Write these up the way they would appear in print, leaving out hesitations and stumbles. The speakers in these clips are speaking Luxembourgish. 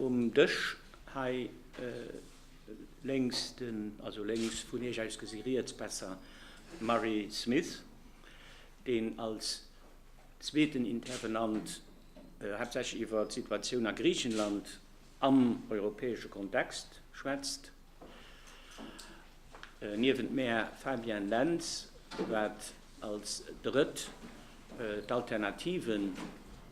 Um Dësch hei lénks den, also lénks vun Iech aus gesi riets besser, Murray Smith, deen als zweeten Intervenant haaptsächlech iwwer d'Situatioun a Griichenland am europäesche Kontext schwätzt. Niewent mär Fabienne Lentz, wat als drëtt d'Alternativen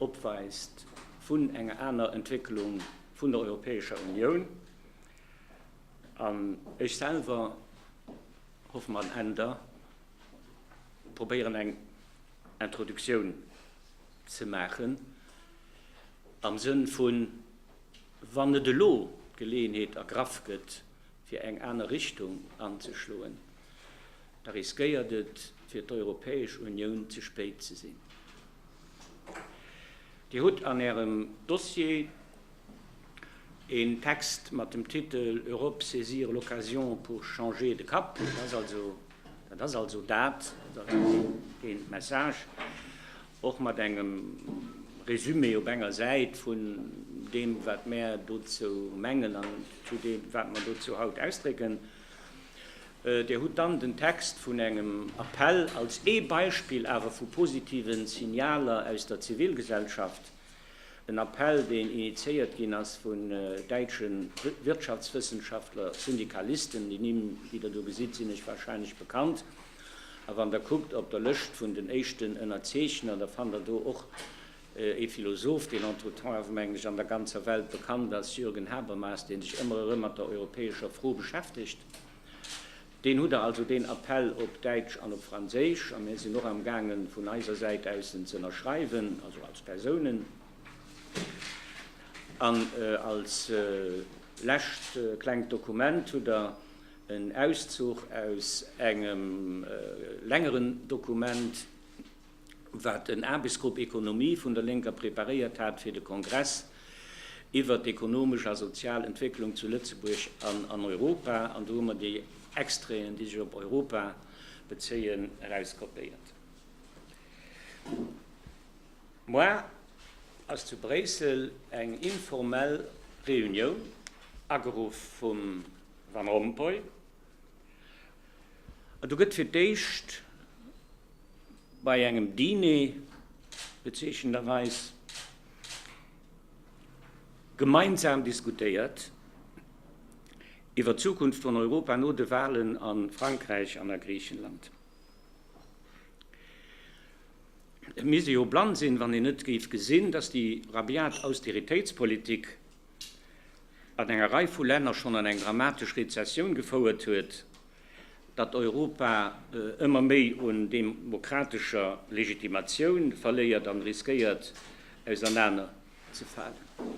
opweist vun enger aner Entwécklung vun der Europäescher Unioun. An ech selwer, hoffe mer am Enn da, probéieren eng Introduktioun ze maachen am Sënn vun, wann net elo d'Geleeënheet ergraff gëtt, fir eng aner Richtung anzeschloen, da riskéiert et fir d'Europäesch Unioun ze spéit ze sinn. Dir hutt an Ärem Dossier een Text mat dem Titel Europe saisir l'occasion pour changer de cap. Dat ass also, dat ass also dat, dat ass dee Message, och mat engem Résumé op enger Säit vun deem, wat mär dozou mengen an zu deem, wat mer dozou haut ausdrécken. Dir hutt dann den Text vun engem Appell als ee Beispill awer vu positive Signaler aus der Zivilgesellschaft, en Appell, deen initiéiert ginn ass vun däitsche Wirtschaftswëssenschaftler, Syndikalisten, déi Nimm, déi Der do gesitt, sinn Iech wahrscheinlech bekannt. A wann Der kuckt op der Lëscht vun den éischten Ënnerzeechner, da fannt Der do och ee Philosoph, deen entretemps awer, mengen ech, an der ganzer Welt bekannt ass, Jürgen Habermas, dee sech ëmmer erëm mat der europäescher Fro beschäftegt. Deen hutt Der also, deen Appell op Däitsch an op Franséisch, a mir sinn och amgaangen, vun eiser Säit aus en ze ënnerschreiwen, also als Persounen. An als lescht klengt Dokument hutt Der en Auszuch aus engem längeren Dokument, wat en Aarbechtsgrupp Ekonomie vun der Lénker preparéiert hat fir de Kongress iwwert d'ekonomesch a sozial Entwécklung zu Lëtzebuerg an an Europa. An do hu mer déi Extraiten, déi sech op Europa bezéien, erauskopéiert. Moar ass zu Bréissel eng informell Reunioun, ageruff vum Van Rompuy. An do gëtt fir d'éischt bei engem Diner, bezeechenderweis, gemeinsam diskutéiert iwwer d'Zukunft vun Europa no de Walen a Frankräich an a Griichenland. Et misst ee jo blann sinn, wann een net géif gesinn, datt déi rabiat Austeritéitspolitik an enger Rei vu Länner schonn an eng dramatesch Rezessioun gefouert huet, datt Europa ëmmer méi un demokratescher Legitimatioun verléiert an riskéiert ausernaner ze falen.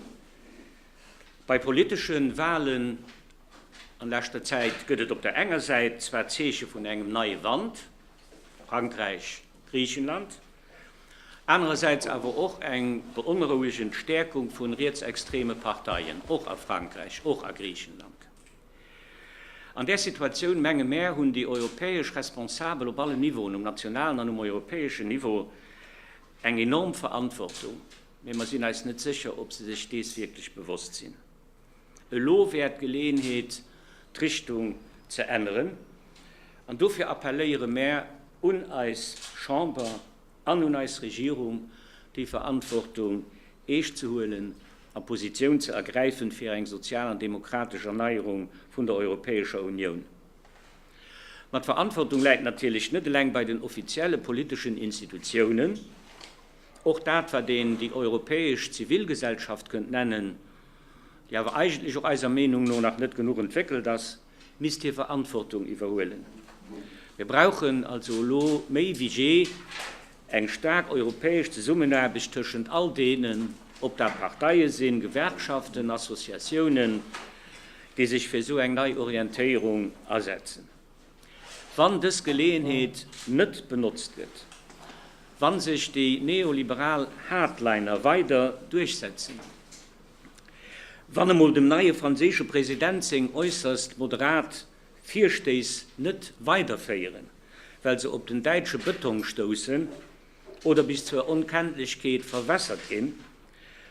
Bei politesche Walen an leschter Zäit gëtt et op der enger Säit zwar Zeeche vun engem neie Wand, Frankräich, Griichenland, anerersäits awer och eng beonrouegend Stäerkung vu rietsextreme Parteien, och a Frankräich, och a Griichenland. An där Situatioun, menge mär, hunn déi europäesch Responsabel op allen Niveauen, um nationalen an um europäeschen Niveau, eng enorm Verantwortung, mee mer sinn eis net sécher, ob se sech dees wierklech bewosst sinn. Elo wär d'Geleeënheet, d'Richtung ze änneren, an dofir appelléiere mär un eis Chamber an un eis Regierung, déi Verantwortung eescht ze huelen a Positioun ze ergräifen fir eng sozial an demokratesch Erneierung vun der Europäescher Unioun. Ma d'Verantwortung läit natierlech net eleng bei den offizielle politeschen Institutiounen. Och dat, wat een déi europäesch Zivilgesellschaft kënnt nennen, déi awer eigentlech och eiser Meenung no nach net genuch entwéckelt ass, misst hir Verantwortung iwwerhuelen. Mir brauchen also elo méi wéi jee eng staark europäesch Zesummenaarbecht tëschent all deenen, ob dat Parteie sinn, Gewerkschaften, Associatiounen, déi sech fir esou eng nei Orientéierung asetzen. Wann dës Geleeënheet net benotzt gëtt, wa sech déi neoliberal Hardliner weider duerchsetzen, wann emol dem neie franséische President seng äusserst moderat Virstéiss net weiderféieren, well se op den däitsche Bëtong stoussen oder bis zur Onkenntlechkeet verwässert ginn.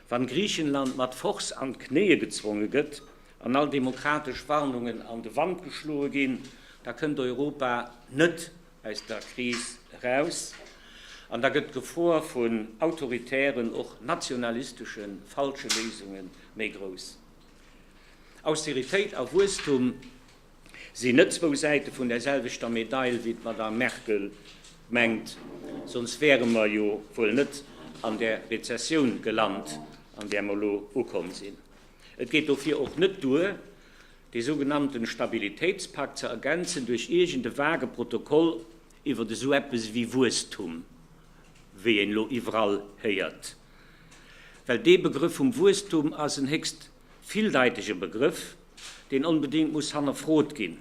Wann Griichenland mat Force an d'Knéie gezwonge gëtt an all demokratesch Warnungen an de Wand geschloe ginn, da kënnt Europa net aus der Kris eraus an da gëtt d'Gefor vun autoritären, och nationalistesche falsche Léisunge méi grouss. Austeritéit a Wuesstum sinn net zwou Säite vun der selwechter Medail, wéi d'Madame Merkel mengt, soss wäre mer jo wuel net an där Rezessioun gelant, an där mer elo ukomm sinn. Et geet dofir och net duer, dee sougenannten Stabilitéitspakt ze ergänzen duerch iergend e vage Protokoll iwwert esou eppes ewéi Wuesstum, wéi een elo iwwerall héiert. Well dee Begrëff vum Wuesstum ass en héchst villdeitege Begrëff, deen onbedéngt muss hannerfrot ginn.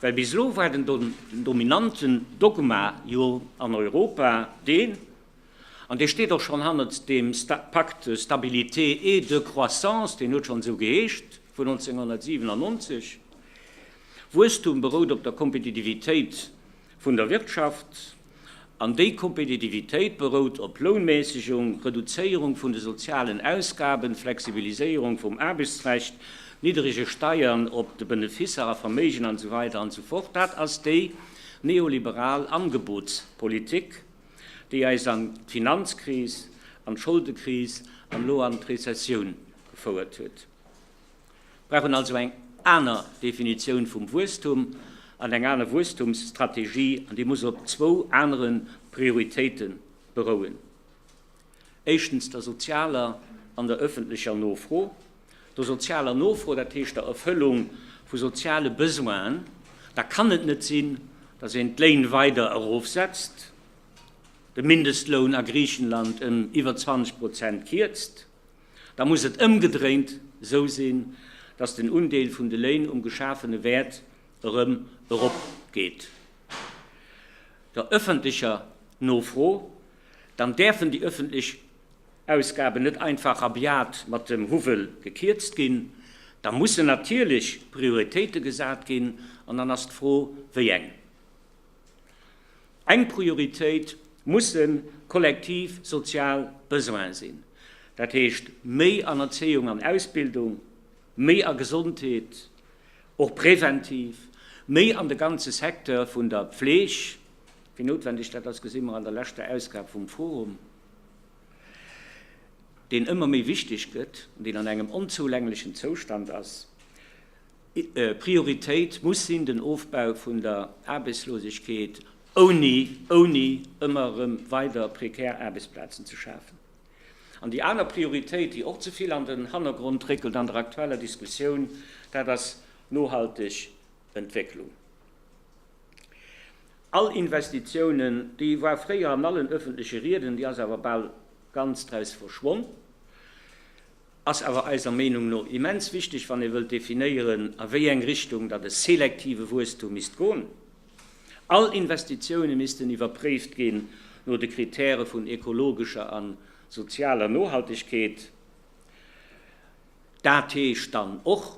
Well bis elo war den dominanten Dogma jo an Europa deen, An dee steet och schonn hannert deem Pacte de stabilité et de croissance, deen huet schonn esou geheescht vun 1997. Wuesstum berout op der Kompetitivitéit vun der Wirtschaft an déi Kompetitivitéit berout op Lounmässegung, Reduzéierung vun de sozialen Ausgaben, Flexibiliséierung vum Aarbechtsrecht, nidderege Steiern op de Benefisser a Verméigen an esou weider an esou fort. Dat ass déi neoliberal Angebotspolitik. déi eis an d'Finanzkris, an d'Scholdekris an elo an d'Rezessioun gefouert huet. Mir brauchen also eng aner Definitioun vum Wuesstum an eng aner Wuesstumsstrategie, an déi muss op zwou anere Prioritéite berouen, éischtens der sozialer an der öffentlecher Nofro, der sozialer Nofro, dat heescht der Erfëllung vu soziale Besoinen, da kann et net sinn, datt een d'Léin weider erofsetzt, de Mindestloun a Griichenland ëm iwwer 20 Prozent kierzt. Da muss et ëmgedréint esou sinn, datt den Undeel vun de Léin um geschafene Wäert erëm eropgeet. Der ëffentlecher Nofro, dann däerfen déi ëffentlech Ausgaben net einfach rabiat mat dem Huwwel gekierzt ginn, da mussen natierlech Prioritéite gesat ginn an dann ass d'Fro, wéi eng. Eng Prioritéit musse kollektiv sozial Besoine sinn, dat heescht méi an Erzéiung an Ausbildung, méi a Gesondheet, och präventiv, méi an de ganze Secteur vun der Pfleg, wéi noutwendeg dat ass, gesi mer an der leschter Ausgab vum Forum. deen ëmmer méi wichteg gëtt an deen an engem onzoulänglechen Zoustand ass. Prioritéit muss sinn den Ofbau vun der Aarbechtslosegkeet, ouni, ouni ëmmer erëm weider prekär Aarbechtsplazen ze schafen. An déi aner Prioritéit, déi och ze vill an den Hannergrond réckelt an der aktueller Diskussioun, dat ass nohalteg Entwécklung. All Investitiounen, déi war fréier an allen öffentleche Rieden, déi ass awer bal ganz draus verschwonn, ass awer eiser Meenung no immens wichteg, wann ee wëllt definéieren, a wéi eng Richtung datt e selektive Wuesstum misst goen. All Investitioune missten iwwerpréift ginn no de Kritäre vun ekologescher a sozialer Nohaltegkeet. Dat heescht dann och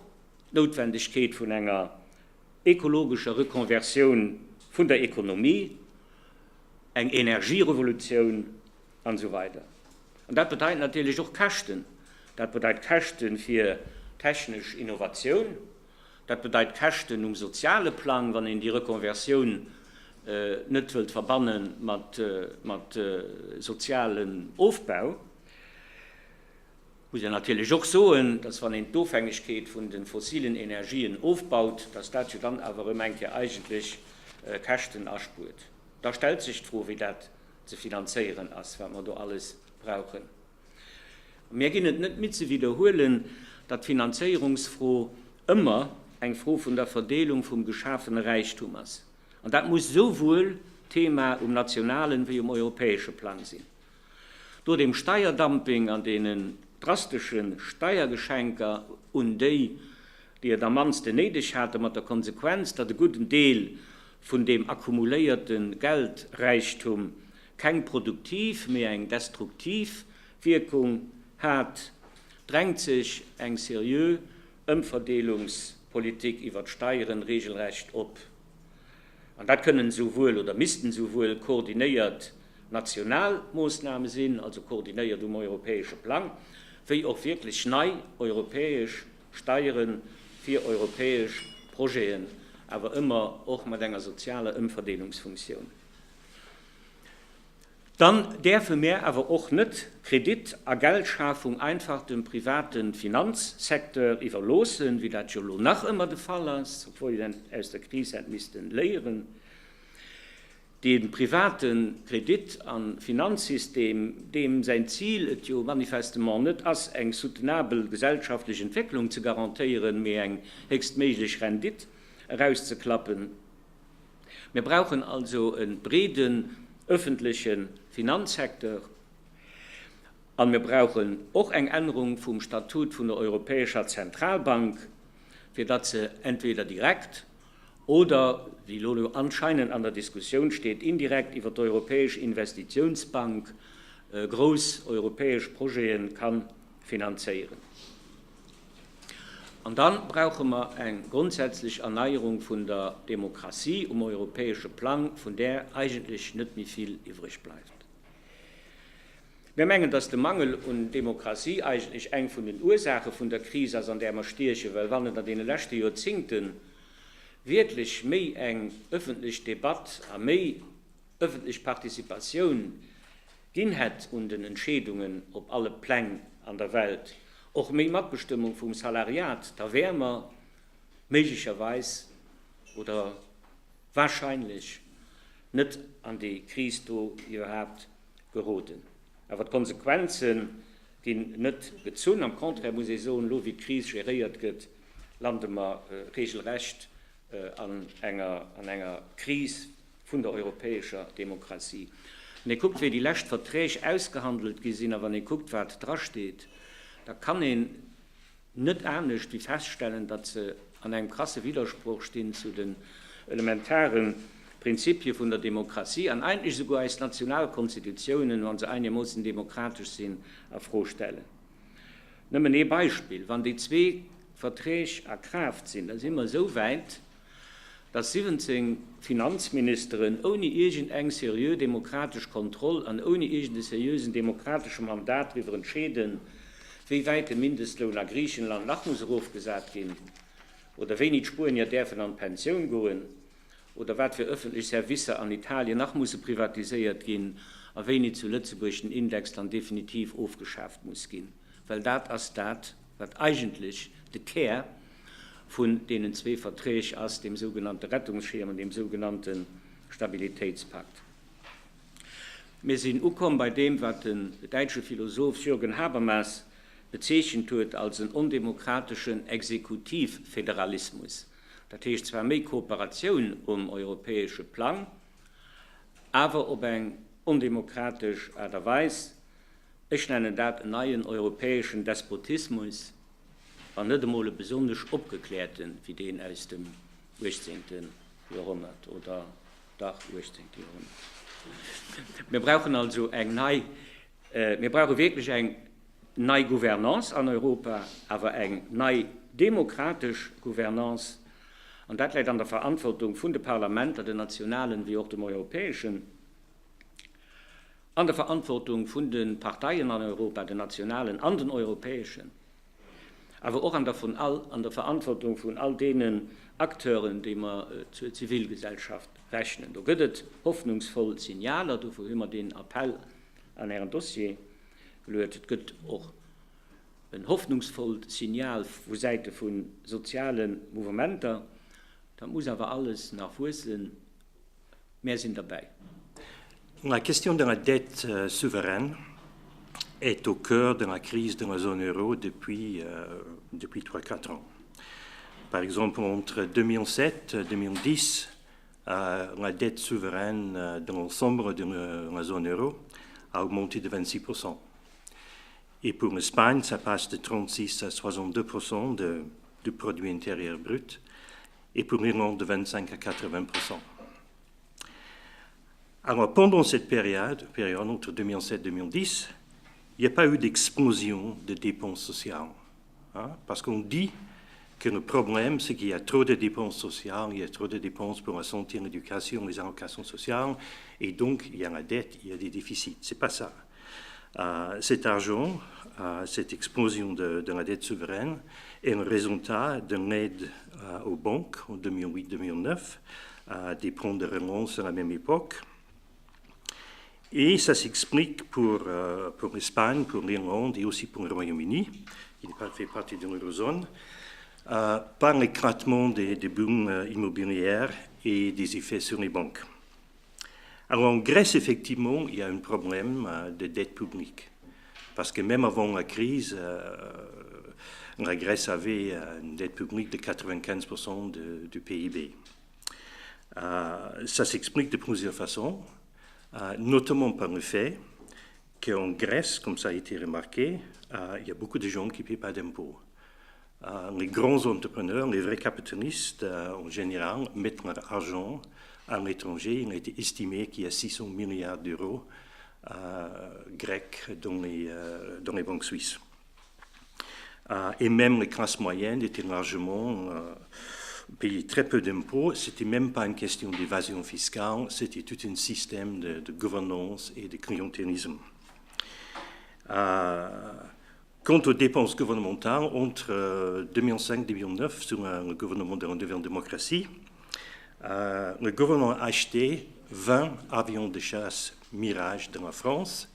d'Noutwendegkeet vun enger ekologescher Rekonversioun vun der Ekonomie, eng Energierevolutioun an esou weider. An dat bedeit natierlech och Käschten. Dat bedeit Käschte fir technesch Innovatioun, dat bedeit Käschten um soziale Plang, wann een déi Rekonversioun net wëllt verbanne mat sozialem Ofbau. Muss een natierlech och soen, dass wann een d'Ofhängegkeet vun de fossilen Energien ofbaut, dass dat jo dann awer erëm eng Kéier eigentlech Käschten aspuert. Da stellt sech d'Fro, wéi dat ze finanzéieren ass, wat mer do alles brauchen. A mir ginn et net midd ze widderhuelen, datt d'Finanzéierungsfro ëmmer eng Fro vun der Verdeelung vum geschafene Räichtum ass. An dat muss esouwuel Thema um nationalen wéi um europäesche Plang sinn. No dem Steierdumping an deenen drastesche Steiergeschenker un déi, déi et am mannsten néideg haten, mat der Konsequenz, datt e gudden Deel vun deem akkumuléierte Geldräichtum keng produktiv, mee eng destruktiv Wierkung hat, drängt sech eng seriö Ëmverdeelungspolitik iwwer d'Steieren regelrecht op. An dat kënnen esouwuel oder missten esouwuel koordinéiert national Moossname sinn, also koordinéiert um europäesche Plang. wéi och wierklech nei europäesch Steiere fir europäesch Projeten, awer ëmmer och mat enger sozialer Ëmverdeelungsfunktioun. Dann däerfe mär awer och net Kredit a Geldschafung einfach dem private Finanzsecteur iwwerloossen, wéi dat jo elo nach ëmmer de Fall ass, obwuel een aus der Kris hätt missten léieren. De private Kredit a Finanzsystem, deem säin Zil et jo manifestement net ass, eng soutenabel gesellschaftlech Entwécklung ze garantéieren, mee eng héchstméiglech Rendite erauszeklappen. Mir brauchen also e breeden öffentleche Finanzsecteur a mir brauchen och eng Ännerung vum Statut vun der Europäescher Zentralbank, fir datt se entweder direkt oder, wéi elo jo anscheinend an der Diskussioun steet, indirekt iwwer d'Europäesch Investitionsbank grouss europäesch Projete ka finanzéieren. An da brauche mer eng grondsätzlech Erneierung vun der Demokratie um europäesche Plang, vun där eigentlech net méi vill iwwreg bleift. Mir mengen, dass de Mangel un Demokratie eigentlech eng vun den Ursaache vun der Kris ass, an där mer stiechen, well wann et an deene leschte Joerzingte wierklech méi eng öffentlech Debatt a méi öffentlech Participatioun ginn hätt un den Entscheedungen op alle Pläng an der Welt, och méi Matbestëmmung vum Salariat, da wäre mer méiglecherweis oder wahrscheinlech net an déi Kris do iwwerhaapt geroden. Awer d'Konsequenze ginn net gezunn. Am Contraire muss ee soen, elo wéi d'Kris geréiert gëtt, lande mer regelrecht an enger Kris vun der europäescher Demokratie. Wann ee kuckt, wéi déi lescht Verträg ausgehandelt gi sinn a wann ee kuckt, wat drasteet, da kann een net anescht wéi feststellen, datt se an engem krasse Widdersproch stinn zu den elementare Prinzipie vun der Demokratie an eigentlech esouguer eis national Konstitutiounen, wa se einermoossen demokratesch sinn, a Fro stellen. Nëmmen ee Beispill, Wann déi zwee Verträg a Kraaft sinn, da si mer esou wäit, dass 17 Finanzministeren ouni iergend eng seriö demokratesch Kontroll an ouni iergend e seriösen demokratesche Mandat driwwer entscheeden, wéi wäit de Mindestloun a Griichenland nach muss erofgesat ginn oder wéini d'Spuenier däerfen an d'Pensioun goen oder wat fir ëffentlech Servicer an Italien nach musse privatiséiert ginn a wéini zu Lëtzebuerg den Index dann definitiv ofgeschaaft muss ginn. Well dat ass dat, wat eigentlech de Kär vun deenen zwee Verträg ass, deem sougenannte Rettungsschirm an deem sougenannte Stabilitéitspakt. Mir sinn ukomm bei deem, wat den däitsche Philosoph Jürgen Habermas bezeechent huet als en ondemokrateschen Exekutivföderalismus. Dat heescht zwar méi Kooperatioun um europäesche Plang, awer op eng ondemokratesch Aart a Weis. Ech nennen dat en neien europäeschen Despotismus, wann net emol e besonnesch opgekläerten, wéi deen aus dem uechtzéngte Joerhonnert, oder dach, uechtzéngte Joerhonnert. Mir brauchen also eng nei, mir brauche wierklech eng nei Gouvernance an Europa, awer eng nei demokratesch Gouvernance, an dat läit an der Verantwortung vun de Parlamenter, den nationalen wéi och dem europäeschen. An der Verantwortung vun de Parteien an Europa, den nationalen an den europäeschen, awer och an der vun all, an der Verantwortung vun all deenen Acteuren, déi mer zur Zivilgesellschaft rechnen. Do gëtt et hoffnungsvoll Signaler, dofir hu mer deen Appell an Ären Dossier geluet. Et gëtt och en hoffnungsvollt Signal vu Säite vu soziale Mouvementer. Dat muss awer alles nach wuessen. Mär sinn derbäi. La question de la dette euh, souveraine est au cœur de la crise de la zone euro depuis, euh, depuis 3-4 ans. Par exemple, entre 2007 et 2010, euh, la dette souveraine euh, dans l'ensemble de la zone euro a augmenté de 26 Et pour l'Espagne, ça passe de 36 à 62 de, du produit intérieur brut et pour l'Irlande de 25 à 80 Alors pendant cette période, période entre 2007 et 2010, il n'y a pas eu d'explosion de dépenses sociales. Hein, parce qu'on dit que le problème, c'est qu'il y a trop de dépenses sociales, il y a trop de dépenses pour la santé, l'éducation, les allocations sociales, et donc il y a la dette, il y a des déficits. C'est pas ça. Cet argent, cette explosion de, de la dette souveraine est le résultat d'une aide aux banques en 2008-2009, des plans de relance à la même époque. Et ça s'explique pour, pour l'Espagne, pour l'Irlande et aussi pour le Royaume-Uni, qui n'est pas fait partie de l'eurozone, par l'éclatement des, des booms immobilières et des effets sur les banques. Alors en Grèce, effectivement, il y a un problème de dette publique. Parce que même avant la crise, la Grèce avait une dette publique de 95% de, du PIB. Euh, ça s'explique de plusieurs façons, euh, notamment par le fait qu'en Grèce, comme ça a été remarqué, euh, il y a beaucoup de gens qui ne paient pas d'impôts. Euh, les grands entrepreneurs, les vrais capitalistes euh, en général, mettent leur argent à l'étranger. Il a été estimé qu'il y a 600 milliards d'euros euh, grecs dans les, euh, dans les banques suisses. Euh, et même les classes moyennes étaient largement euh, payaient très peu d'impôts. Ce n'était même pas une question d'évasion fiscale, c'était tout un système de, de gouvernance et de clientélisme. Euh, quant aux dépenses gouvernementales, entre 2005 et 2009, sous le gouvernement de la nouvelle démocratie, euh, le gouvernement a acheté 20 avions de chasse Mirage de la France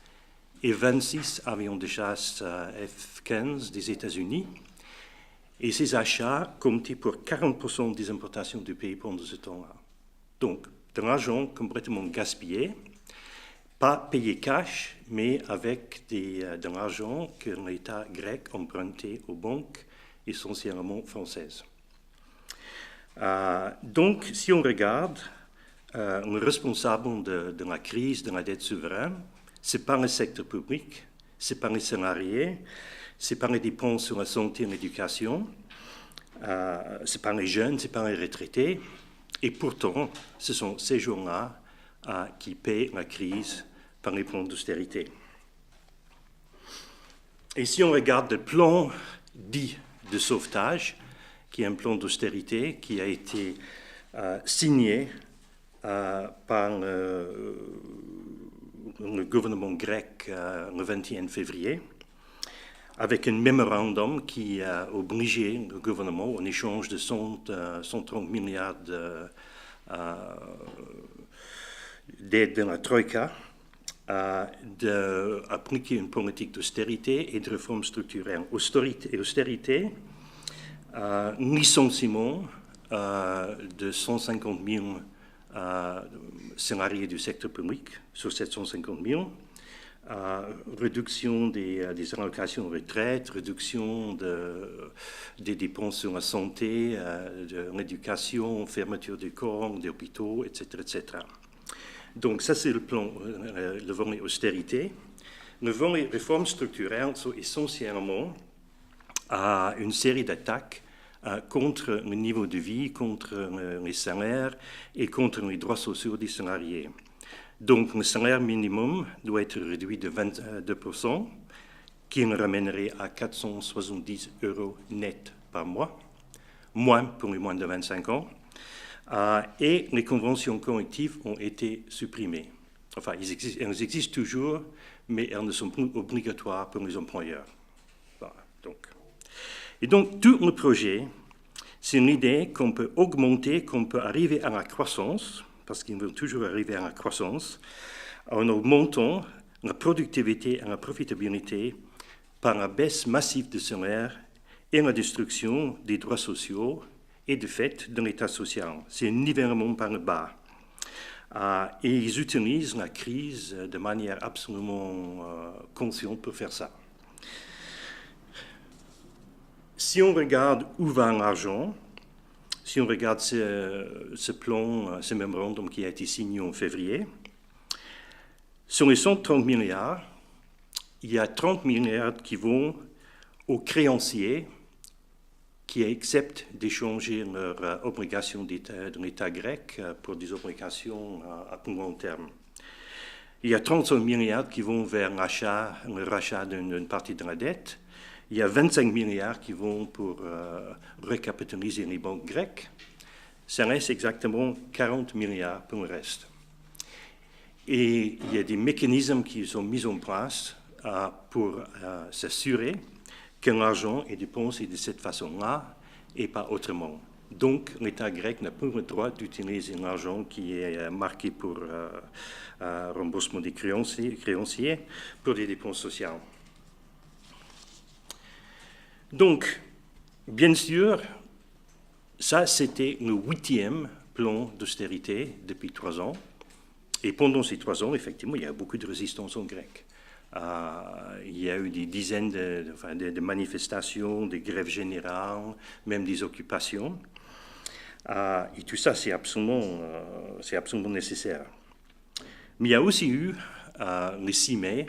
et 26 avions de chasse F-15 des États-Unis. Et ces achats comptaient pour 40% des importations du pays pendant ce temps-là. Donc, de l'argent complètement gaspillé, pas payé cash, mais avec des, de l'argent que l'État grec empruntait aux banques, essentiellement françaises. Euh, donc, si on regarde, euh, le responsable de, de la crise de la dette souveraine, c'est pas le secteur public, c'est pas les salariés, c'est pas les dépenses sur la santé et l'éducation, euh, c'est pas les jeunes, c'est pas les retraités. Et pourtant, ce sont ces gens-là euh, qui paient la crise par les plans d'austérité. Et si on regarde le plan dit de sauvetage, qui est un plan d'austérité qui a été euh, signé euh, par le, le gouvernement grec euh, le 21 février, avec un mémorandum qui a obligé le gouvernement, en échange de 100, 130 milliards d'aide de, de la Troïka, d'appliquer une politique d'austérité et de réforme structurelle. Austérité, austérité euh, licenciement euh, de 150 000 euh, salariés du secteur public sur 750 000, euh, réduction des, des allocations retraite, réduction de, des dépenses sur la santé, euh, de l'éducation, fermeture des corps, des hôpitaux, etc. etc. Donc ça, c'est le plan, euh, le volet austérité. Le volet réformes structurelles sont essentiellement à une série d'attaques euh, contre le niveau de vie, contre euh, les salaires et contre les droits sociaux des salariés. Donc le salaire minimum doit être réduit de 22%, qui le ramènerait à 470 euros net par mois, moins pour les moins de 25 ans. Euh, et les conventions collectives ont été supprimées. Enfin, elles existent, elles existent toujours, mais elles ne sont plus obligatoires pour les employeurs. Voilà, donc. Et donc, tout le projet, c'est l'idée qu'on peut augmenter, qu'on peut arriver à la croissance, parce qu'ils veulent toujours arriver à la croissance, en augmentant la productivité et la profitabilité par la baisse massive de salaires et la destruction des droits sociaux et de fait de l'État social. C'est un nivellement par le bas. Euh, et ils utilisent la crise de manière absolument euh, consciente pour faire ça. Si on regarde où va l'argent, si on regarde ce, ce plan, ce mémorandum qui a été signé en février, sur les 130 milliards, il y a 30 milliards qui vont aux créanciers qui acceptent d'échanger leurs euh, obligations de l'État grec euh, pour des obligations euh, à plus long terme. Il y a 35 milliards qui vont vers l'achat, le rachat d'une partie de la dette. Il y a 25 milliards qui vont pour euh, recapitaliser les banques grecques. Ça reste exactement 40 milliards pour le reste. Et il y a des mécanismes qui sont mis en place pour s'assurer que l'argent est dépensé de cette façon-là et pas autrement. Donc l'État grec n'a plus le droit d'utiliser l'argent qui est marqué pour remboursement des créanciers, créanciers pour des dépenses sociales. Donc, bien sûr, ça c'était le huitième plan d'austérité depuis trois ans. Et pendant ces trois ans, effectivement, il y a beaucoup de résistance en grec. Euh, il y a eu des dizaines de, de, enfin, de, de manifestations, des grèves générales, même des occupations. Euh, et tout ça, c'est absolument, euh, absolument nécessaire. Mais il y a aussi eu, euh, le 6 mai,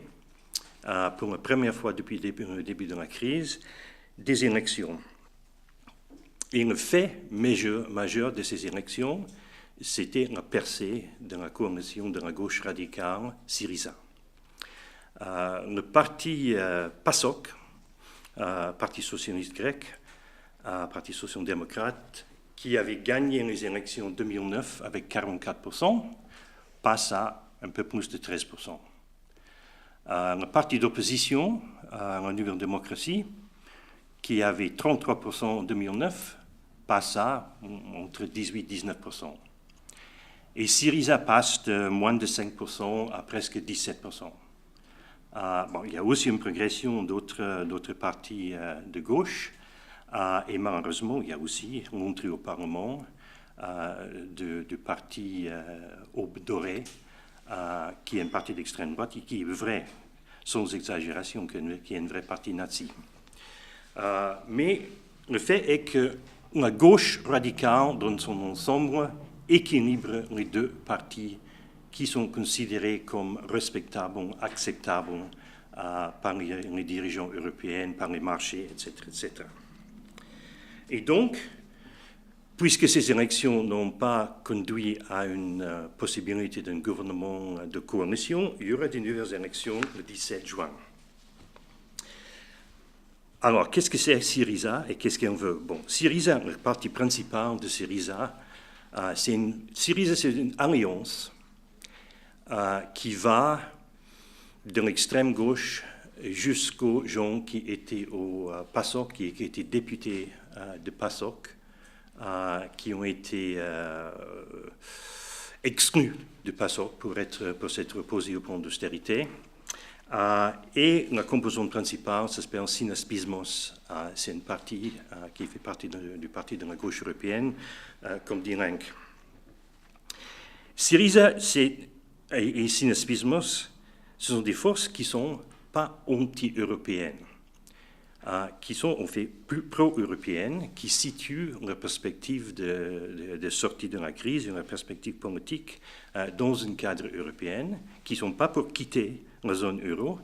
euh, pour la première fois depuis le début, le début de la crise, des élections. Et le fait majeur, majeur de ces élections, c'était la percée de la coalition de la gauche radicale Syriza. Euh, le parti euh, PASOK, euh, Parti socialiste grec, euh, Parti social-démocrate, qui avait gagné les élections en 2009 avec 44%, passe à un peu plus de 13%. Euh, le parti d'opposition, euh, la Nouvelle Démocratie, qui avait 33% en 2009, passe à entre 18 et 19%. Et Syriza passe de moins de 5% à presque 17%. Euh, bon, il y a aussi une progression d'autres partis euh, de gauche. Euh, et malheureusement, il y a aussi l'entrée au Parlement euh, du, du parti euh, Aube Dorée, euh, qui est un parti d'extrême droite et qui est vrai, sans exagération, qui est un vrai parti nazi. Euh, mais le fait est que la gauche radicale, dans son ensemble, équilibre les deux partis qui sont considérés comme respectables, acceptables euh, par les, les dirigeants européens, par les marchés, etc. etc. Et donc, puisque ces élections n'ont pas conduit à une euh, possibilité d'un gouvernement de coalition, il y aura de nouvelles élections le 17 juin. Alors, qu'est-ce que c'est Syriza et qu'est-ce qu'on veut Bon, Syriza, le parti principal de Syriza, euh, c'est une, Syriza, c'est une alliance euh, qui va de l'extrême gauche jusqu'aux gens qui étaient au euh, PASOK, qui, qui étaient députés euh, de PASOK, euh, qui ont été euh, exclus du PASOK pour, être, pour s'être opposés au plan d'austérité. Euh, et la composante principale s'appelle Synaspismos. Euh, c'est une partie euh, qui fait partie de, du parti de la gauche européenne, euh, comme dit Lenk. Syriza et, et Synaspismos, ce sont des forces qui ne sont pas anti-européennes, euh, qui sont en fait plus pro-européennes, qui situent la perspective de, de, de sortie de la crise, la perspective politique euh, dans un cadre européen, qui ne sont pas pour quitter la zone euro,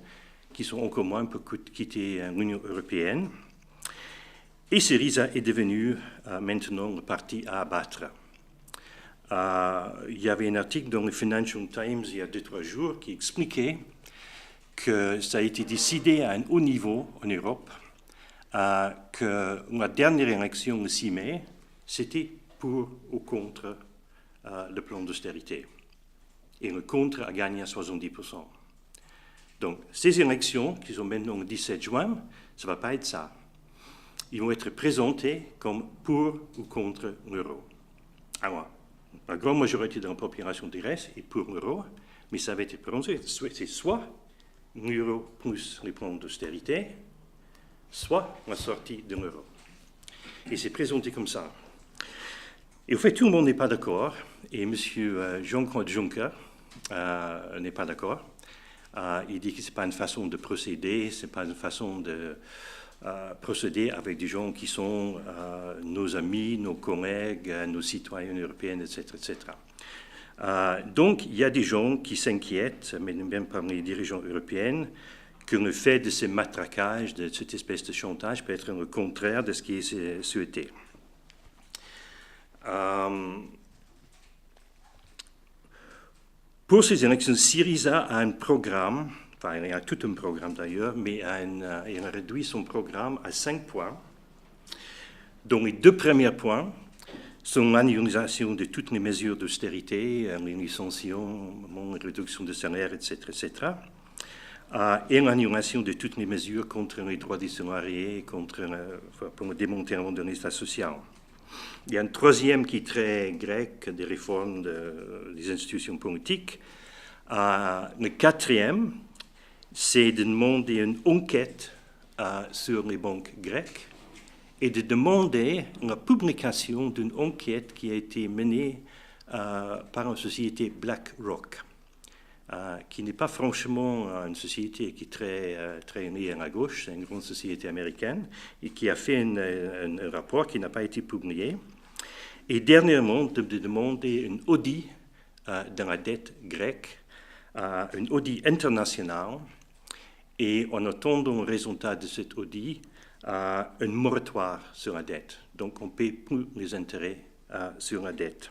qui sont encore moins pour quitter euh, l'Union européenne. Et Syriza est devenu euh, maintenant le parti à abattre. Euh, il y avait un article dans le Financial Times il y a deux, trois jours qui expliquait que ça a été décidé à un haut niveau en Europe euh, que la dernière élection le 6 mai, c'était pour ou contre euh, le plan d'austérité. Et le contre a gagné à 70%. Donc, ces élections, qui sont maintenant le 17 juin, ça ne va pas être ça. Ils vont être présentés comme pour ou contre l'euro. Alors, la grande majorité de la population de Grèce est pour l'euro, mais ça va être présenté, c'est soit l'euro plus les plans d'austérité, soit la sortie de l'euro. Et c'est présenté comme ça. Et au fait, tout le monde n'est pas d'accord, et M. Euh, Jean-Claude Juncker euh, n'est pas d'accord. Euh, il dit que ce n'est pas une façon de procéder, ce n'est pas une façon de euh, procéder avec des gens qui sont euh, nos amis, nos collègues, euh, nos citoyens européens, etc. etc. Euh, donc, il y a des gens qui s'inquiètent, mais même parmi les dirigeants européens, que le fait de ce matraquage, de cette espèce de chantage, peut être le contraire de ce qui est souhaité. Euh, pour ces élections, Syriza a un programme, enfin il y a tout un programme d'ailleurs, mais a une, euh, il a réduit son programme à cinq points, dont les deux premiers points sont l'annualisation de toutes les mesures d'austérité, euh, les licenciements, les réductions de salaire, etc., etc. et l'annulation de toutes les mesures contre les droits des salariés, contre pour le démantèlement de l'État social. Il y a un troisième qui est très grec, des réformes de, des institutions politiques. Euh, le quatrième, c'est de demander une enquête euh, sur les banques grecques et de demander la publication d'une enquête qui a été menée euh, par une société BlackRock, euh, qui n'est pas franchement euh, une société qui est très, euh, très liée à la gauche, c'est une grande société américaine, et qui a fait un, un, un rapport qui n'a pas été publié. Et dernièrement, de, de demander une audit euh, dans la dette grecque, euh, une audit internationale, et en attendant le résultat de cet audit, euh, un moratoire sur la dette. Donc on ne paie plus les intérêts euh, sur la dette.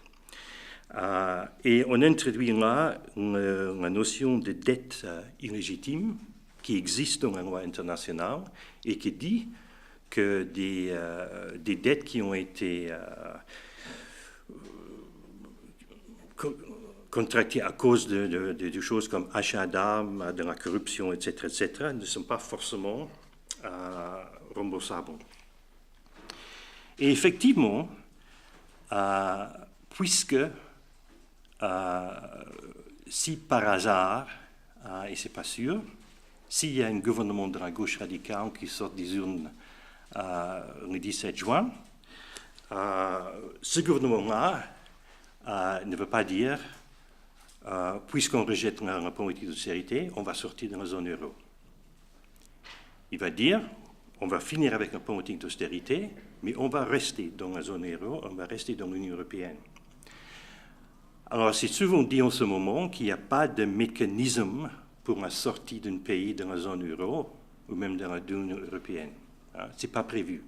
Euh, et on introduit là la notion de dette euh, illégitime qui existe dans la loi internationale et qui dit que des, euh, des dettes qui ont été euh, contractées à cause de, de, de, de choses comme achat d'armes, de la corruption, etc., etc., ne sont pas forcément euh, remboursables. Et effectivement, euh, puisque euh, si par hasard, euh, et c'est pas sûr, s'il y a un gouvernement de la gauche radicale qui sort des urnes euh, le 17 juin, euh, ce gouvernement-là euh, ne veut pas dire, euh, puisqu'on rejette la, la politique d'austérité, on va sortir de la zone euro. Il va dire, on va finir avec la politique d'austérité, mais on va rester dans la zone euro, on va rester dans l'Union européenne. Alors, c'est souvent dit en ce moment qu'il n'y a pas de mécanisme pour la sortie d'un pays de la zone euro ou même de l'Union européenne. Ce n'est pas prévu.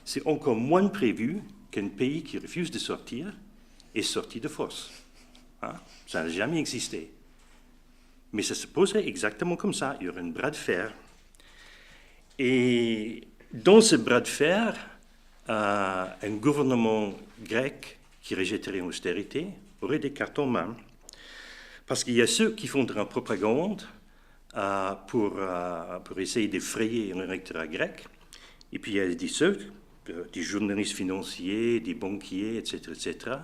C'est encore moins prévu qu'un pays qui refuse de sortir est sorti de force. Ça n'a jamais existé. Mais ça se poserait exactement comme ça. Il y aurait un bras de fer. Et dans ce bras de fer, euh, un gouvernement grec qui rejetterait l'austérité aurait des cartes en main. Parce qu'il y a ceux qui font de la propagande euh, pour, euh, pour essayer d'effrayer l'électorat grec, et puis il y a des ceux, euh, des journalistes financiers, des banquiers, etc., etc.,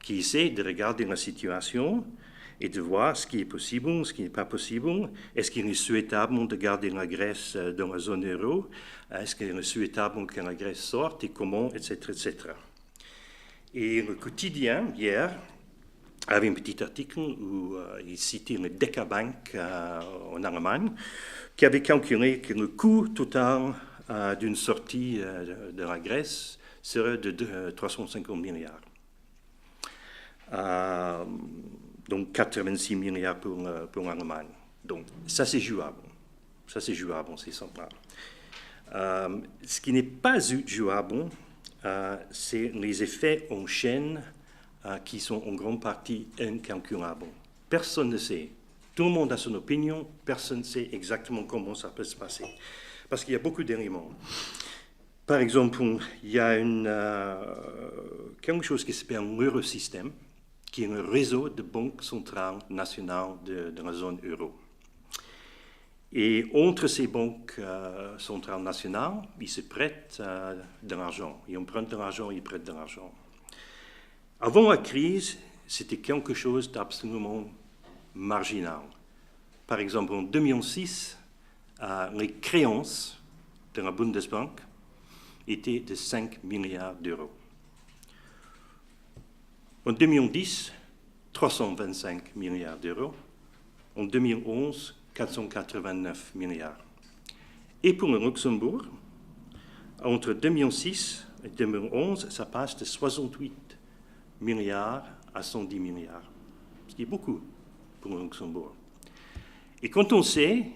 qui essaient de regarder la situation et de voir ce qui est possible, ce qui n'est pas possible. Est-ce qu'il est souhaitable de garder la Grèce euh, dans la zone euro Est-ce qu'il est souhaitable que la Grèce sorte et comment, etc., etc. Et le quotidien, hier, avait un petit article où euh, il citait le Dekabank euh, en Allemagne, qui avait calculé que le coût total euh, d'une sortie euh, de la Grèce serait de 350 milliards. Euh, donc 86 milliards pour, euh, pour l'Allemagne. Donc ça c'est jouable. Ça c'est jouable, c'est sympa. Euh, ce qui n'est pas jouable, euh, c'est les effets en chaîne euh, qui sont en grande partie incalculables. Personne ne sait. Tout le monde a son opinion, personne ne sait exactement comment ça peut se passer. Parce qu'il y a beaucoup d'éléments. Par exemple, il y a une, euh, quelque chose qui s'appelle l'eurosystème, qui est un réseau de banques centrales nationales de, de la zone euro. Et entre ces banques euh, centrales nationales, ils se prêtent euh, de l'argent. Ils empruntent de l'argent, ils prêtent de l'argent. Avant la crise, c'était quelque chose d'absolument marginal. Par exemple, en 2006, euh, les créances de la Bundesbank étaient de 5 milliards d'euros. En 2010, 325 milliards d'euros. En 2011, 489 milliards. Et pour le Luxembourg, entre 2006 et 2011, ça passe de 68 milliards à 110 milliards, ce qui est beaucoup pour le Luxembourg. Et quand on sait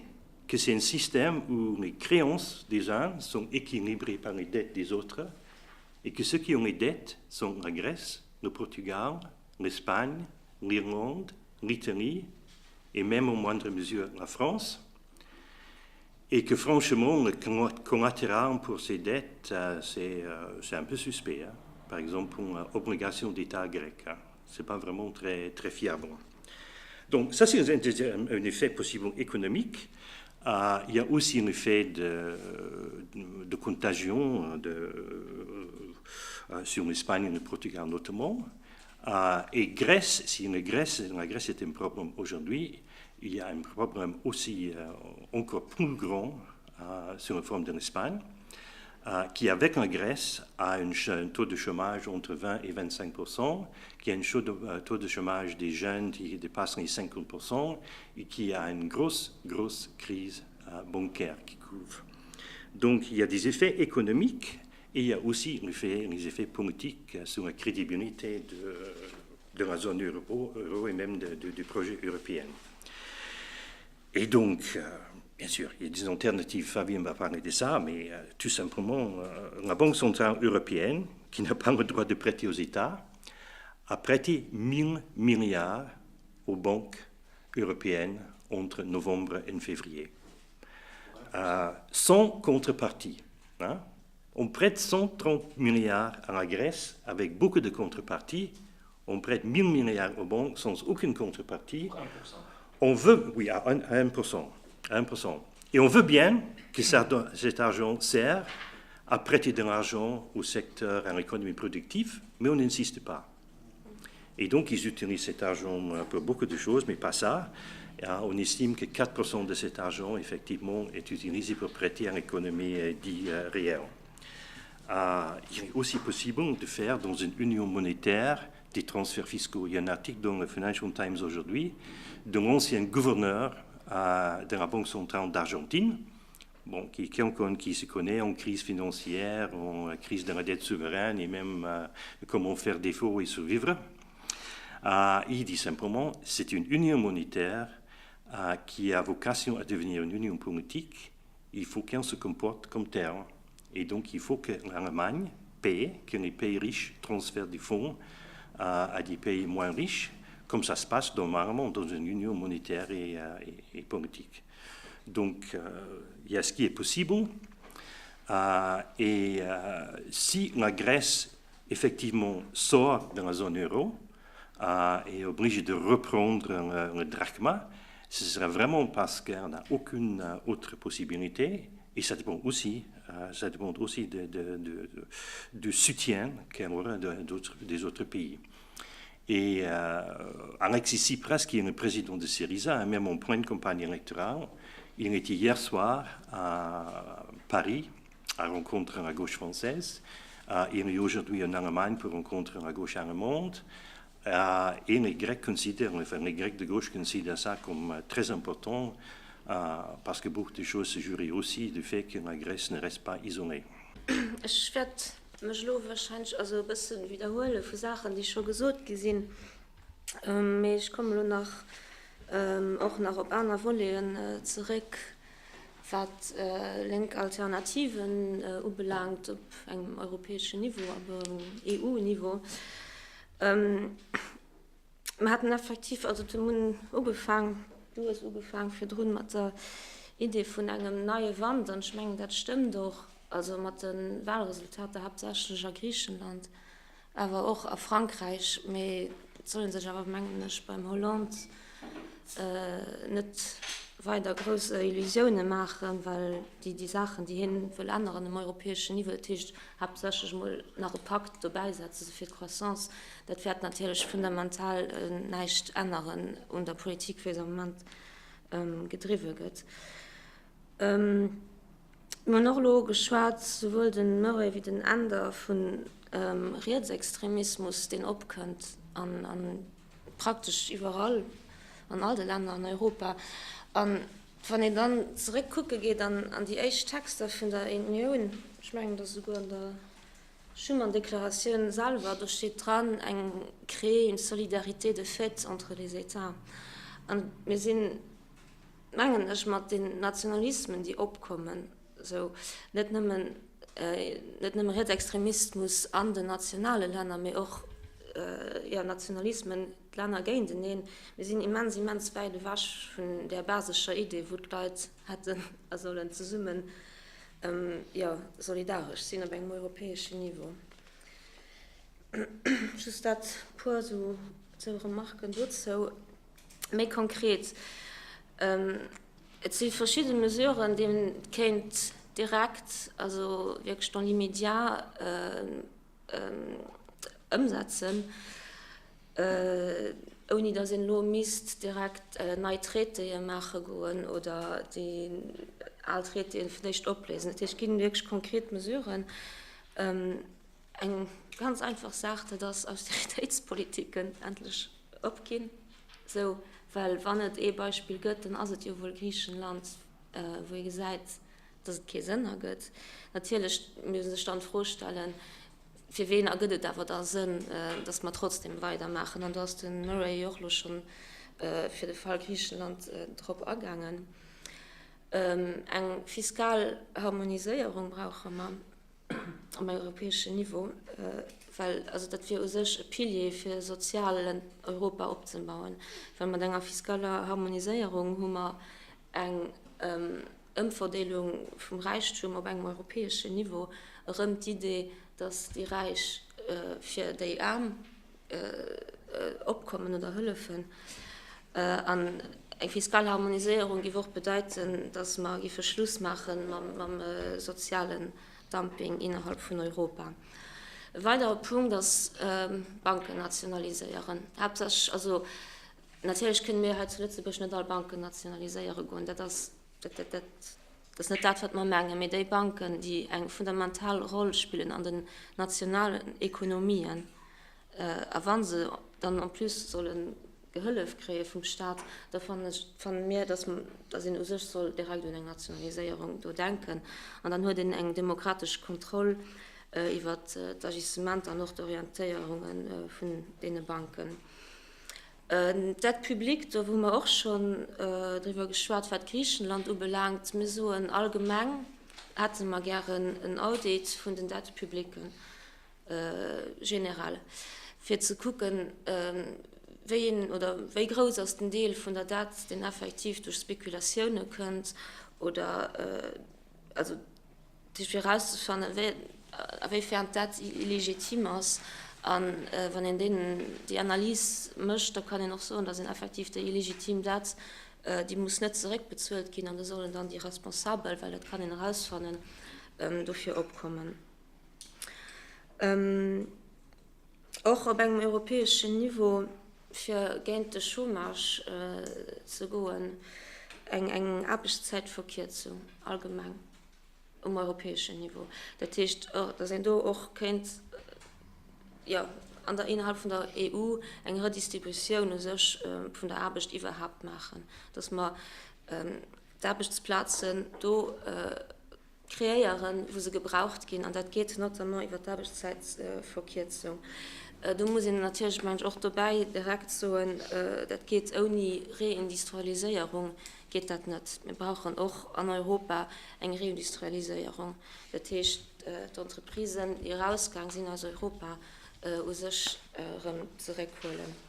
que c'est un système où les créances des uns sont équilibrées par les dettes des autres, et que ceux qui ont les dettes sont la Grèce, le Portugal, l'Espagne, l'Irlande, l'Italie et même en moindre mesure la France, et que franchement, le collatéral pour ces dettes, euh, c'est euh, un peu suspect. Hein. Par exemple, pour l'obligation d'État grec. Hein. Ce n'est pas vraiment très, très fiable. Donc ça, c'est un, un effet possible économique. Euh, il y a aussi un effet de, de contagion de, euh, sur l'Espagne et le Portugal notamment. Euh, et Grèce, si la Grèce, la Grèce est un problème aujourd'hui, il y a un problème aussi euh, encore plus grand euh, sur la forme de l'Espagne, euh, qui avec la Grèce a un, un taux de chômage entre 20 et 25 qui a un euh, taux de chômage des jeunes qui dépasse les 50 et qui a une grosse, grosse crise euh, bancaire qui couvre. Donc il y a des effets économiques et il y a aussi effet, les effets politiques sur la crédibilité de, de la zone euro, euro et même de, de, du projet européen. Et donc, euh, bien sûr, il y a des alternatives, Fabien va parler de ça, mais euh, tout simplement, euh, la Banque centrale européenne, qui n'a pas le droit de prêter aux États, a prêté 1000 milliards aux banques européennes entre novembre et février. Euh, sans contrepartie. Hein. On prête 130 milliards à la Grèce avec beaucoup de contreparties. On prête 1000 milliards aux banques sans aucune contrepartie. 1%. On veut, oui, à 1%, 1%. Et on veut bien que ça, cet argent sert à prêter de l'argent au secteur, à l'économie productive, mais on n'insiste pas. Et donc, ils utilisent cet argent pour beaucoup de choses, mais pas ça. Et on estime que 4% de cet argent, effectivement, est utilisé pour prêter à l'économie euh, dite euh, réelle. Euh, il est aussi possible de faire dans une union monétaire des transferts fiscaux. Il y a un article dans le Financial Times aujourd'hui de l'ancien gouverneur euh, de la Banque centrale d'Argentine, bon, qui, qui, qui se connaît en crise financière, en crise de la dette souveraine et même euh, comment faire défaut et survivre. Euh, il dit simplement c'est une union monétaire euh, qui a vocation à devenir une union politique. Il faut qu'elle se comporte comme telle. Et donc il faut que l'Allemagne paie, que les pays riches transfèrent des fonds euh, à des pays moins riches, comme ça se passe normalement dans une union monétaire et, euh, et, et politique. Donc euh, il y a ce qui est possible. Euh, et euh, si la Grèce effectivement sort de la zone euro euh, et est obligée de reprendre le, le drachma, ce sera vraiment parce qu'elle n'a aucune euh, autre possibilité. Et ça dépend aussi, euh, ça dépend aussi de, de, de, de, du soutien qu'elle aura de, des autres pays. Et euh, Alexis Tsipras, qui est le président de Syriza, même en pleine campagne électorale, il était hier soir à Paris à rencontrer la gauche française. Euh, il est aujourd'hui en Allemagne pour rencontrer la gauche allemande. Euh, et les Grecs considèrent, enfin les Grecs de gauche considèrent ça comme euh, très important euh, parce que beaucoup de choses se joueraient aussi du fait que la Grèce ne reste pas isolée. Ech wäert mech elo wahrscheinlech also e bësse widderhuele vu Saachen, déi scho gesot gi sinn, mee ech komme lo nach och nach op aner Voleten zeréck, wat lénk Alternativen ubelaangt op engem europäeschen Niveau, op EU-Niveau. Mer haten effektiv, also mir hunn ugefaang, du hues ugefaang virdrun mat der Idee vun engem neie Wand an ech mengen dat stëmmt och, also mat de Wahlresultater haaptsächlech a Griichenland, awer och a Frankräich, mee et soll ee sech awer mengen ech beim Hollande net weider grouss Illusioune maachen, well déi déi Saachen déi hien wëll änneren um europäeschen Niveau, dat heescht haaptsächlech emol nach e Pakt dobäisetzen fir d'Croissance, Dat wäert natierlech fundamental näischt änneren un der Politik, wéi se am Moment gedriwwe gëtt. Mir hunn och elo geschwat, souwuel de Murray wéi den Änder, vu Rietsextremismus, deen opkënnt a praktesch iwwerall an all de Länner an Europa. A wann een dann zeréckkucke geet an déi éischt Texter vun der Unioun, ech mengen, et ass esouguer an der Schuman-Deklaratioun selwer, do steet dran, eng créer une solidarité de fait entre les États. An mir sinn, mengen ech, mat den Nationalismen, déi opkommen, esou net nëmmen, net nëmme Rietsextremismus an den nationale Länner, mee och, jo, Nationalismen, d'Länner géinteneen, mir sinn immens, immens wäit ewech vun där basescher Idee, wou d'Leit hätten a sollen zesummen jo, solidaresch sinn op engem europäeschen Niveau. Just dat puer esou Remarken dozou. Méi konkret, Et si verschidde Mesuren, déi een kéint direkt, also wierklech dans l'immédiat ëmsetzen, ouni datt een elo misst direkt nei Traitéë maache goen oder déi al Traitéen fir d'éischt opléisen. Dat heescht, et ginn wierklech konkret Mesuren. Eng ganz einfach Saach, dat ass Austeritéitspolitiken endlech opginn. Esou, well wann et ee Beispill gëtt, dann ass et jo wuel Griichenland, wou ee gesäit, datt et kee Sënn ergëtt. Natierlech muss ee sech dann d'Fro stellen, Fir ween ergëtt et awer da Sënn, datt mer trotzdem weidermaachen? An do ass de Murray jo och elo schonn fir de Fall Griichenland drop agaangen. Eng fiskal Harmoniséierung brauche mer um europäeschen Niveau, well also dat wier u sech e Pilier fir e sozialen Europa opzebauen, well mat enger fiskaler Harmoniséierung hu mer eng Ëmverdeelung vum Räichtum op engem europäeschen Niveau, erëm d'Idee, datt déi Räich fir déi Aarm opkommen oder hëllefen. An eng fiskal Harmoniséierung géif och bedeiten, datt mer géife Schluss maache mam sozialen Dumping innerhalb vun Europa. E weidere Punkt ass Banken nationaliséieren. Haaptsächlech, also natierlech kënne mir hei zu Lëtzebuerg net all Banken nationaliséiere goen, dat ass, dat, dat, dat ass net dat, wat mer mengen, mee déi Banken, déi eng fundamental Roll spillen an den nationalen Ekonomien, a wa se dann en plus solle Gehëllef kréie vum Stat, da fannen ech, fanne mir, dass, dass een u sech soll direkt un eng Nationaliséierung do denken. An dann huet een eng demokratesch Kontroll iwwert d'Agissementer an och d'Orientéierunge vun deene Banken. D'Dette publique, do hu mer och schonn driwwer geschwat, wat Griichenland ubelaangt. Mir soen allgemeng hätte mer gären en Audit vun den Dettes publiques generell, fir ze kucken, wéi een oder wéi grouss ass den Deel vun der Dette, deen effektiv duerch Spekulatioune kënnt oder also Dat heescht, fir erauszefannen, wéi, a wéi fern d'Dette illegitime ass. A wann een deen, déi Analys mécht, da kann een och soen, datt een effektiv déi illegitime Dette, déi muss net zeréckbezuelt ginn an da sollen dann déi Responsabel, well dat kann een erausfannen, dofir opkommen. Och op engem europäeschen Niveau, fir géint de Chômage ze goen, eng Aarbechtszäitverkierzung allgemeng um europäeschen Niveau. Dat heescht, datt een do och kéint, jo, an der, innerhalb vun der EU eng Redistributioun u sech vun der Aarbecht iwwerhaapt maachen, datt mer d'Aarbechtsplazen do kreéieren, wou se gebraucht ginn, an dat geet notamment iwwer d'Aarbechtszäitverkierzung. Do muss een natierlech, mengen ech, och dobäi direkt soen, dat geet ouni Reindustrialiséierung geet dat net. Mir brauchen och an Europa eng Reindustrialiséierung, dat heescht d'Entreprisen, déi erausgaang sinn aus Europa, u sech erëm zeréckhuelen.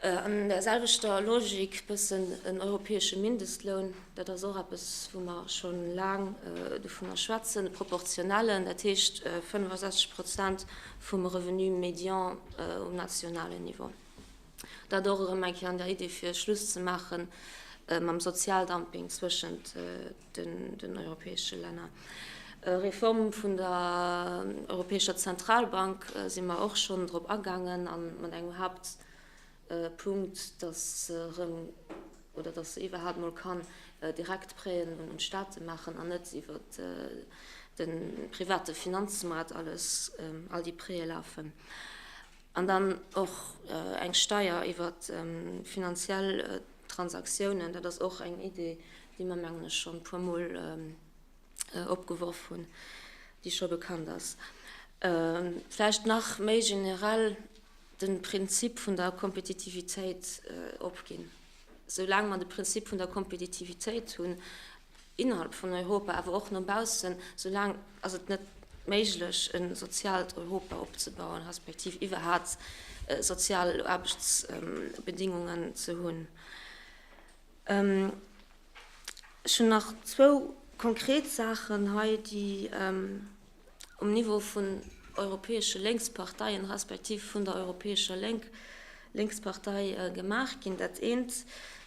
An där selwechter Logik bëssen en europäesche Mindestloun, dat ass och eppes, wou mer scho laang dovunner schwätzen, e proportionellen, dat heescht 65 Prozent vum Revenu médian um nationalen Niveau. Dat och erëm eng Kéier an der Idee, fir Schluss ze maache mam Sozialdumping zwëschent den europäesche Länner. Reform vun der Europäescher Zentralbank si mer och schonn drop agaangen a mat engem Hauptpunkt, dass se erëm oder dass se iwwerhaupt mol kann direkt Prêten un d'Staate maachen an net iwwer de private Finanzmaart alles, all déi Prêtë lafen. An dann och eng Steier iwwer finanziell Transaktiounen, dat ass och eng Idee, déi mer, mengen ech, schonn e puermol opgeworf hunn, déi scho bekannt ass. Vläicht nach méi generell de Prinzip vun der Kompetitivitéit opginn. Soulaang mer de Prinzip vun der Kompetitivitéit hunn, innerhalb vun Europa, awer och no baussen, soulaang ass et net méiglech, e soziaalt Europa opzebauen, respektiv iwwerhaapt sozial Aarbechtsbedingungen ze hunn. Ech hunn nach zwou konkret Saachen hei, déi um Niveau vun europäesche Lénksparteien, respektiv vun der Europäescher Lénk. Lénkspartei gemaach ginn. Dat eent,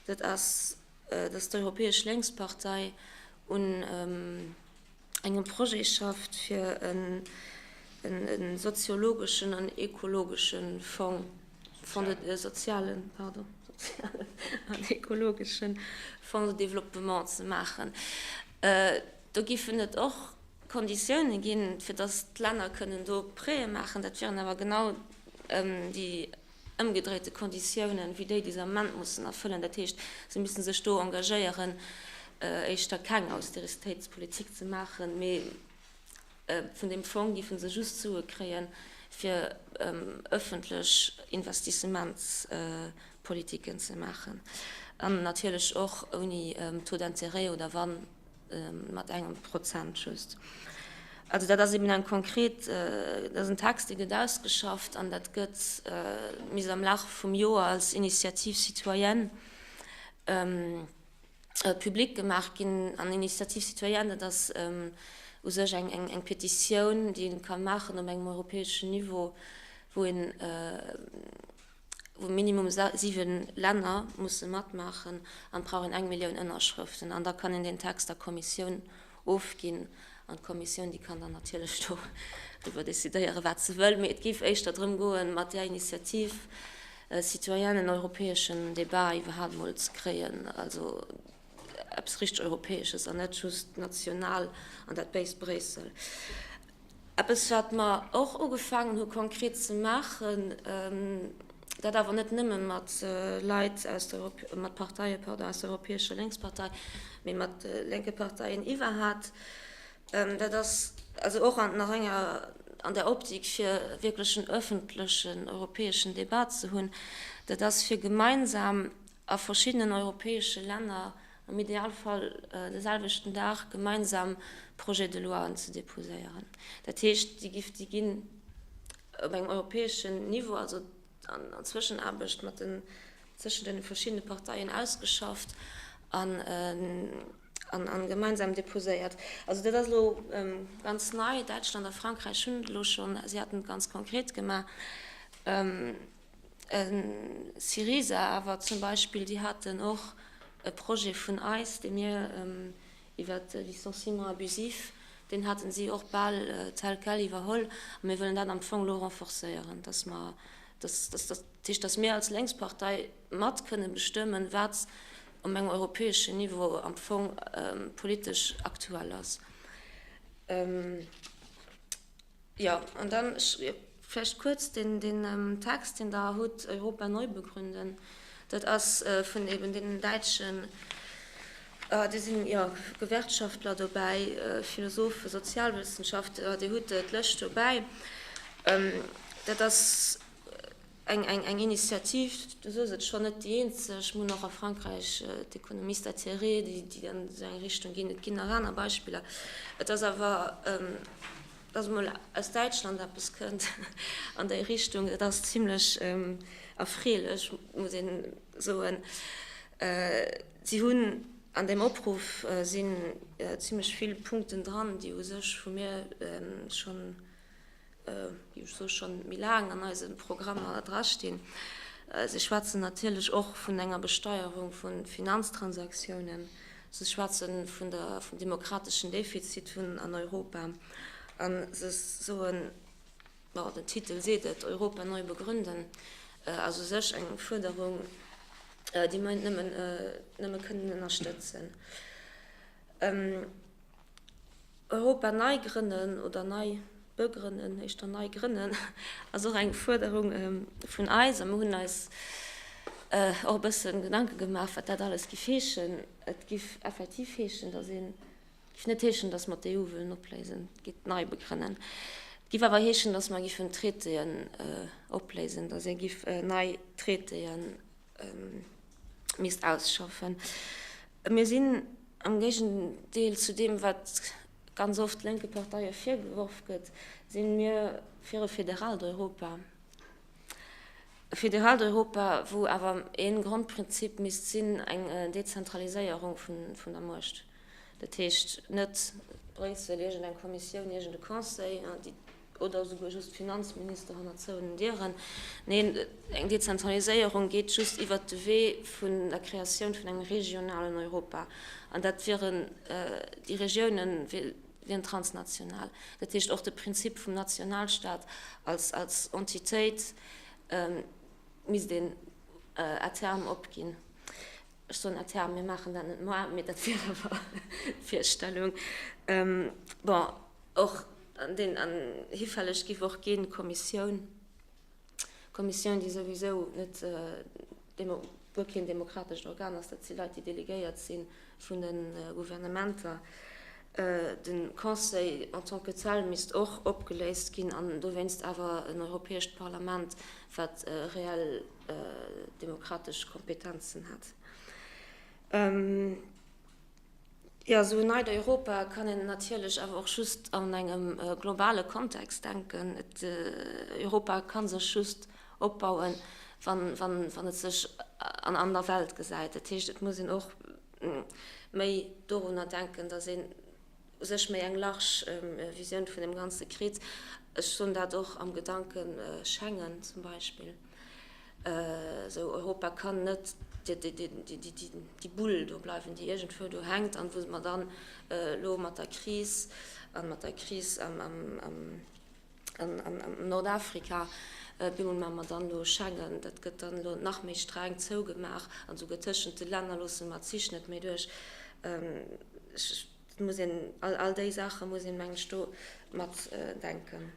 dat ass, dass d'Europäesch Lénkspartei un engem Projet schafft, fir e soziologeschen an ekologesche Fong, Fonds de, sozialen, pardon, sozialen an ekologesche Fonds de développement ze maachen. Do giffen et och Konditioune ginn, fir dass d'Länner kënnen do Prêtë maachen. Dat wieren awer genau déi ëmgedréite Konditiounen, wéi déi, déi se am Ament mussen erfëllen. Dat heescht, se misste sech do engagéieren, éischter keng Austeritéitspolitik ze maachen, mee vun deem Fong géife se just Sue kréien, fir ëffentlech Investissementspolitiken ze maachen. An natierlech och ouni Taux d'intérêt oder wann, mat engem Prozent just. Also dat ass eben eng konkret, dat ass en Text, dee gëtt ausgeschafft an dat gëtt misst am Laf vum Joer als Initiative citoyenne public gemaach ginn. An Initiative citoyenne, dat ass u sech eng eng Petitioun, déi ee ka maachen op engem europäeschen Niveau, wou een, wou minimum 7 Länner musse matmaachen an et brauch een eng Millioun Ënnerschrëften an da kann een deen Text der Kommissioun ofginn an d'Kommissioun déi kann dann natierlech do driwwer decidéieren, wat se wëll. Mee et géif éischter drëm goen, mat där Initiative citoyenne en europäeschen Débat iwwerhaapt emol ze kréien, also eppes richteg Europäesches an net just national an dat béist Bréissel. Eppes, wat mer och ugefaangen hu konkret ze maachen, dat awer net nëmme mat Leit aus der, mat Parteie, pardon, aus der Europäescher Lénkspartei, mee mat lénke Parteien iwwerhat, dat ass also och an nach enger, an der Optik, fir wierklech en öffentlechen europäeschen Débat ze hunn, dat ass fir gemeinsam a verschiddenen europäesche Länner am Idealfall de selwechten Dag gemeinsam Projets de loien ze déposéieren. Dat heescht, déi giff, déi ginn op engem europäeschen Niveau, also an Zwëschenaarbecht mat den, zwëschen de verschiddene Parteien ausgeschafft an, an gemeinsam déposéiert. Also dat ass elo ganz nei. Däitschland a Frankräich hunn et elo schonn, si haten et ganz konkret gemaach. Syriza awer zum Beispill, déi haten och e Projet vun eis, dee mir iwwer de Licenciement abusif, deen haten si och bal tel quel iwwerholl. A mir wëllen dat am Fong elo renforcéieren, dass mer, dass, dass, dat heescht, dass mir als Lénkspartei mat kënne bestëmmen, wat op engem europäeschen Niveau am Fong politesch aktuell ass. Jo, an dann vläicht kuerz deen Text, deen Der hutt, Europa neu begründen, dat ass vun eben deenen däitschen, do sinn, jo, Gewerkschaftler dobäi, Philosophen, Sozialwëssenschaftler, Dir hutt d'Lëscht dobäi. Dat ass eng Initiativ, du soos et schonn, net déi eenzeg, mir hunn och a Frankräich d'Économistes atterrés, déi an esou eng Richtung ginn. Et ginn nach aner Beispiller. Et ass awer, dass emol aus Däitschland eppes kënnt an déi Richtung, dat ass zimlech erfreelech, muss ee soen. Si hunn an deem Opruff sinn zimlech vill Punkten dran, déi u sech vu mir schonn, déi ech soe schonn méi laang an eise Programmer drastinn. Si schwätzen natierlech och vun enger Besteierung vu Finanztransaktiounen. Se schwätze vun der, vum demokrateschen Defizit vun an Europa. A se soen, bon, den Titel seet et, Europa neu begründen, ass u sech eng Fuerderung, déi mer nëmmen, nëmme kënnen ënnerstëtzen. Europa nei grënnen oder nei begrënnen, éischter nei grënnen, ass och eng Fuerderung vun eis. A mir hunn eis och e bësse Gedanke gemaach, wat dat alles giff heeschen. Et giff effektiv heeschen, datt een, et giff net heeschen, datt mer d'EU wëllen opléisen, et gitt nei begrënnen. Et giff awer heeschen, datt mer giffen Traitéen opléisen, datt ee giff nei Traitéen misst ausschaffen. Mir sinn, am Géigendeel zu deem, wat ganz oft lénke Parteie virgeworf gëtt, si mir fir e federaalt Europa. E federaalt Europa, wou awer ee Grondprinzip misst sinn, eng Dezentraliséierung vun der Muecht. Dat heescht net Bréissel, iergendeng Kommissioun, iergende Conseil, déi. Oder esouguer just d'Finanzminister hannert zouenen Dieren. Neen, eng Dezentraliséierung geet just iwwert de Wee vun der Kreatioun vun engem regionalen Europa. An dat wieren, déi Regiounen wieren transnational. Dat heescht, och de Prinzip vum Nationalstaat als, als Entitéit misst een à terme opginn. Ech soen à terme, mir maachen dat net moar, mee dat wier awer d'Virstellung. Bon, och deen an hifälleg giff och ginn, d'Kommissioun, d'Kommissioun, déi souwisou net demo, guer keen demokratescht Organ ass, dat si Leit, déi delegéiert si vun de Gouvernementer. De Conseil en tant que tel misst och opgeléist ginn an dowéinst awer en europäescht Parlament, wat reell demokratesch Kompetenzen hätt. Jo, esou en neit Europa kann een natierlech awer och just an engem globale Kontext denken. Et, Europa ka sech just opbauen, wann, wann, wann et sech an, an der Welt gesäit. Dat heescht, et muss een och méi dorunner denken, datt een u sech méi eng large Visioun vun deem Ganze kritt. Ech soen dat och am Gedanke Schengen zum Beispill. Esou Europa kann net déi Bull do bleiwen, déi iergendwou do hänkt an wou mer dann elo mat der Kris a mat der Kris am Nordafrika, bemol maache mer dann elo Schengen, dat gëtt dann elo nach méi streng zougemaach an esouguer tëschent de Länner loosse mer d'Zich net méi duerch. Et muss een, all déi Saache muss een, mengen ech, do matdenken.